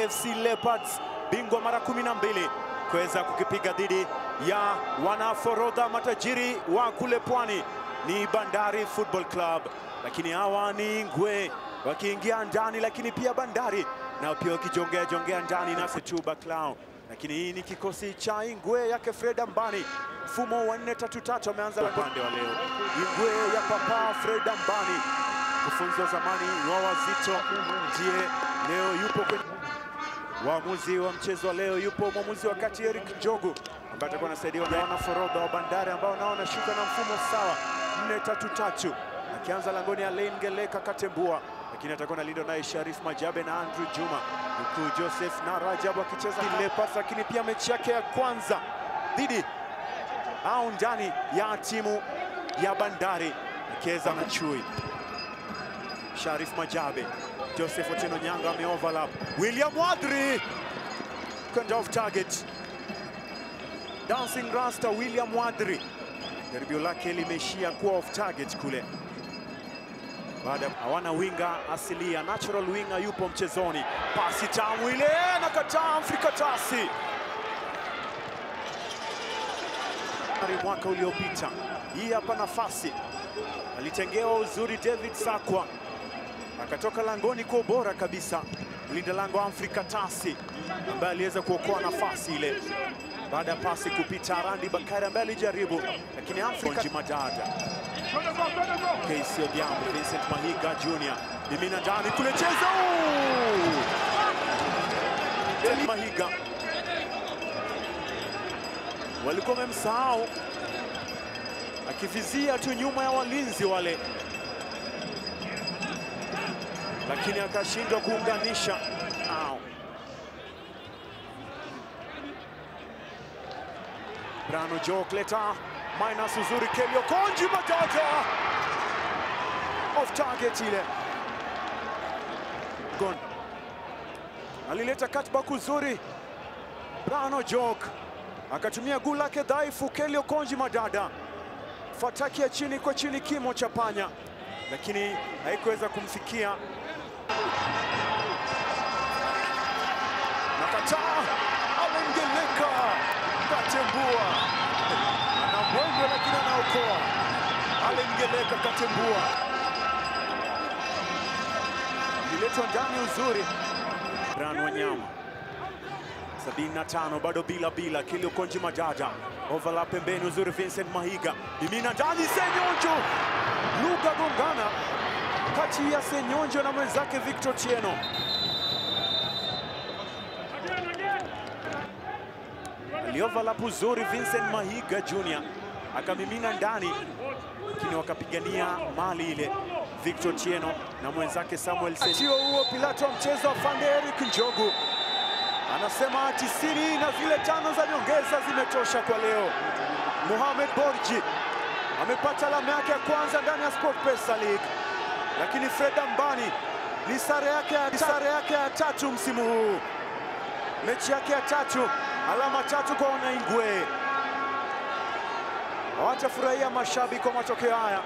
AFC Leopards, bingwa mara 12, kuweza kukipiga dhidi ya wanaforodha matajiri wa kule Pwani ni Bandari Football Club. Lakini hawa ni Ingwe wakiingia ndani, lakini pia Bandari na pia wakijongea jongea ndani na Setuba Clown. Lakini hii ni kikosi cha Ingwe yake Fred Ambani, mfumo wa 4-3-3 ameanza upande wa leo. Ingwe ya Papa Fred Ambani, mkufunzi wa zamani wa Wazito, ndiye leo yupo kwenye waamuzi wa mchezo wa leo. Yupo mwamuzi wa kati Eric Njogu ambaye atakuwa anasaidiwa na wanaforodha wa Bandari ambao nao wanashuka na mfumo sawa 4-3-3. Akianza langoni Alain Geleka Katembua, lakini atakuwa analindwa naye Sharif Majabe na Andrew Juma, huku Joseph na Rajab akicheza Leopards, lakini pia mechi yake ya kwanza dhidi au ndani ya timu ya Bandari akiweza na chui. Sharif Majabe, Joseph Otieno Nyanga ame overlap. William Wadri kwenda off target. Dancing Rasta William Wadri, jaribio lake limeishia kuwa off target kule. Baada hawana winga asilia, natural winger yupo mchezoni. Pasi tamu ile na kataa Afrika Tasi. Mwaka uliopita hii hapa nafasi alitengewa uzuri David Sakwa, akatoka langoni kwa ubora kabisa. Mlinda lango Afrika Tasi ambaye aliweza kuokoa nafasi ile baada ya pasi kupita Randi Bakari ambaye alijaribu, lakini Afrika Madada. KC Odhiambo, Vincent Mahiga Jr. Mimina ndani kule, chezo Mahiga walikuwa wamemsahau, akivizia tu nyuma ya walinzi wale, lakini akashindwa kuunganisha. Brano Jokleta minus uzuri Kelio Konji Matata off target ile. Gone. Alileta cutback uzuri Brano Jok, akatumia guu lake dhaifu Kelio Konji Madada, fataki ya chini kwa chini kimo cha panya, lakini haikuweza kumfikia. Nakataa Alengeleka Katembua, anamwendwa lakini anaokoa. Alengeleka Katembua ililetwa ndani uzuri. Bran Wanyama 75 bado bila bila. Kilio Konji Madada overlap pembeni uzuri Vincent Mahiga, mimina ndani Senyonjo, lugha gongana kati ya Senyonjo na mwenzake Victor Tieno. Alioverlap uzuri Vincent Mahiga Jr. akamimina ndani, lakini wakapigania mali ile Victor Tieno na mwenzake Samuel Senyonjo. Huo Pilato mchezo wa Fande Eric Njogu anasema 90 na zile 5 za nyongeza zimetosha kwa leo. Mohamed Borji amepata alama yake ya kwanza ndani ya SportPesa League, lakini Fred Ambani ni sare yake ya tatu msimu huu, mechi yake ya tatu, alama 3 kwa wanaingwe. Hawatafurahia mashabiki kwa matokeo haya,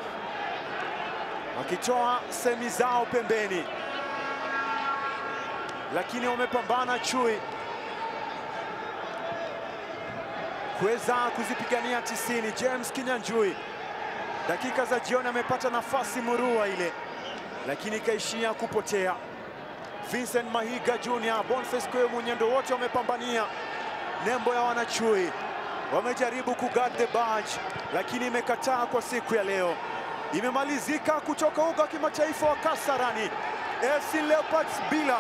wakitoa semi zao pembeni, lakini wamepambana chui kuweza kuzipigania 90. James Kinyanjui dakika za jioni amepata nafasi murua ile, lakini kaishia kupotea. Vincent Mahiga Jr., Boniface Kwe Munyendo wote wamepambania nembo ya wanachui, wamejaribu kuguard the badge, lakini imekataa kwa siku ya leo. Imemalizika kutoka uga wa kimataifa wa Kasarani, AFC Leopards bila,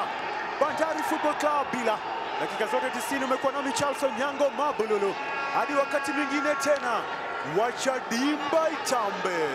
Bandari Football Club bila. Dakika zote 90 umekuwa nami Charles Nyango Mabululu. Hadi wakati mwingine tena, wacha dimba itambe.